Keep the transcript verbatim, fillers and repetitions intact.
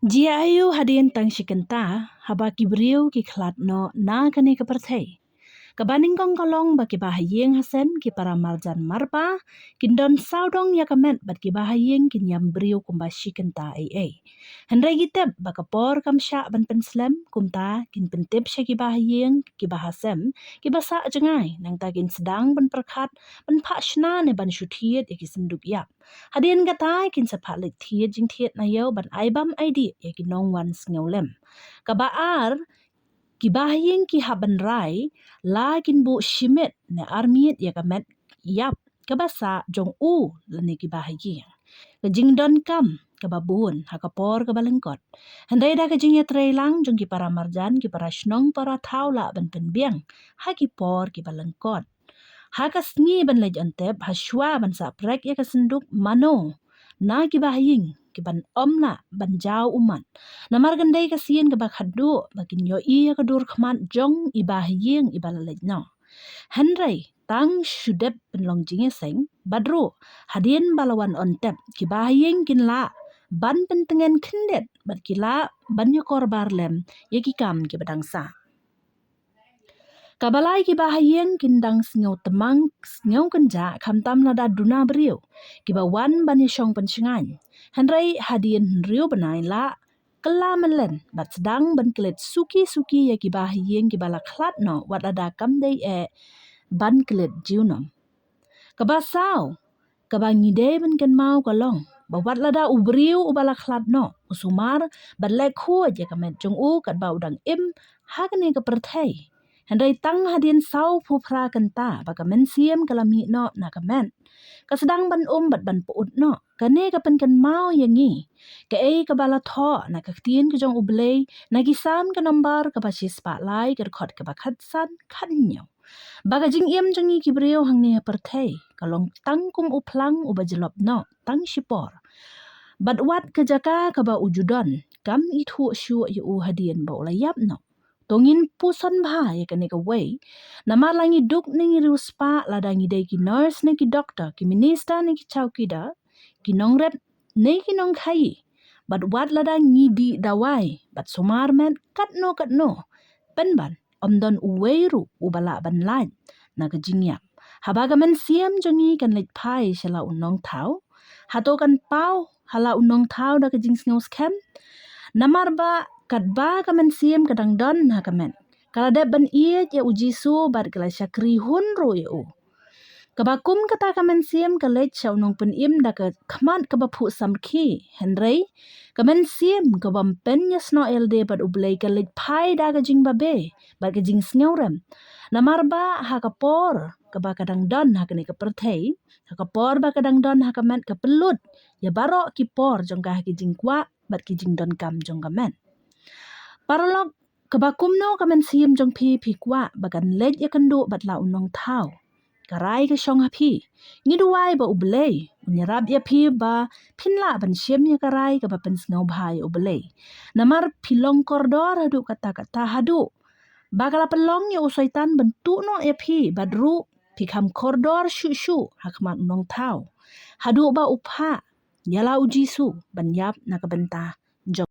Jia aïu hadien tang shi kynta, haba ki briew ki khlad noh na kane ka pyrthei? Kaba nyngkong ka long ba ki bahaïing hasem, ki para marjan marpa, kin don sawdong ïa ka met bad ki bahaïing kin ïam briew kumba shi kynta ei ei. Hynrei ki tip ba ka por kam shah ban pynslem, kumta kin pyntip sha ki bahaïing, ki bahasem, ki ba sah jngai, nangta kin sdang ban pyrkhat, ban phah shna ne ban shu thied ïa ki synduk ïap. Hadien kata kin sa phah leit thied jingthied na ïew ban ai bam ai dih ïa ki nongwan sngewlem. Kaba ar, ki bahaïing ki hap ban rai, la kin buh shi miet ne ar miet ïa ka met ïap kaba sah jong u lane ki bahaïing. Ka jingdonkam kaba bun ha ka por kaba lyngkot. Hynrei da ka jingïatreilang jong ki para marjan, ki para shnong para thaw lah ban pynbiang ha ki por kiba lyngkot. Ha ka sngi ban leit on tep, ha shuwa ban sah prek ïa ka synduk, mano na ki bahaïing ki ban ym lah ban jaw ummat? Namar kan dei ka sien kaba khadduh ba kin ïohi ïa ka dur khmat jong i bahaïing iba la leit noh. Hynrei tang shu dep pynlong jingïaseng, bad ruh hadien ba la wan on tep, ki bahaïing kin lah ban pyntngen khyndiat bad ki lah ban ïakor bar lem ïa ki kam kiba dang sah. Kaba lai, ki bahaïing kin dang sngew tymmen, sngew kynjah, khamtam lada duna briew kiba wan ban ïashong pynshngaiñ. Hynrei hadien hynriew bnai lah kylla mynlen bad sdang ban klet suki suki ïa ki bahaïing kiba la khlad noh, wat lada kam dei eh ban klet junom. Kaba saw, kaba ngi dei ban kynmaw ka long ba wat lada u briew uba la khlad noh u sumar bad leh khuid ïa ka met jong u katba u dang im ha kane ka pyrthei, hynrei tang hadien saw phew phra kynta ba ka mynsiem ka la mih noh na ka met, ka sdang ban um bad ban pyut noh. Kane ka pynkynmaw ïa ngi kaei kaba la thoh na ka ktien ka jong U Blei, na ki Salm ka nombar kaba shispah lai, ka dkhot kaba khatsan khathynñiew, ba ka jingim jong ngi ki briew hangne ha pyrthei ka long tang kum u phlang uba jyllop noh tang shipor, bad wat ka jaka kaba u ju don kam ithuh shuh ïa u hadien ba u la ïap noh. To ngin puson bha ïa kane kawei, namar la ngi duk ne ngi riewspah, lada ngi dei ki nurse ne ki doktor, ki minister ne ki chowkidar, ki nongrep ne ki nongkhaïi, bad wat lada ngi dih dawai bad sumar met katno katno, pynban ym don uwei ruh uba lah ban lait na ka jingïap. Haba ka mynsiem jong ngi kan leit phai sha la u nongthaw, hato kan paw ha la u nongthaw da ka jingsngewskhem? Namar ba katba ka mynsiem ka dang don ha ka met, ka la dep ban ïeit ïa U Jisu bad ka la shakri hun ruh ïa u. Kaba kum kata ka mynsiem ka leit sha u nongpynim da ka khmat kaba phuh samrkhie, hynrei ka mynsiem kaba ym pynïasnoh ïalade bad U Blei ka leit phai da ka jingbabe bad ka jingsngewrem. Namar ba ha ka por kaba ka dang don ha kane ka pyrthei, ha ka por ba ka dang don ha ka met, ka pynlut ïa baroh ki por jong ka ha ki jingkwah bad ki jingdonkam jong ka met. Paralok, kaba kumno ka mynsiem jong phi, phi kwah ba kan leit ïakynduh bad la u nongthaw? Ka rai ka shong ha phi. Ngi duwai ba U Blei un ïarap ïa phi ba phin lah ban shim ïa ka rai kaba pynsngewbha ïa U Blei. Namar phi long kordor haduh katta katta, haduh ba ka la pynlong ïa u Soitan ban tuh noh ïa phi, bad ruh phi kham kordor shuh shuh ha khmat u nongthaw, haduh ba u phah ïa la U Jisu ban ïap na ka bynta jong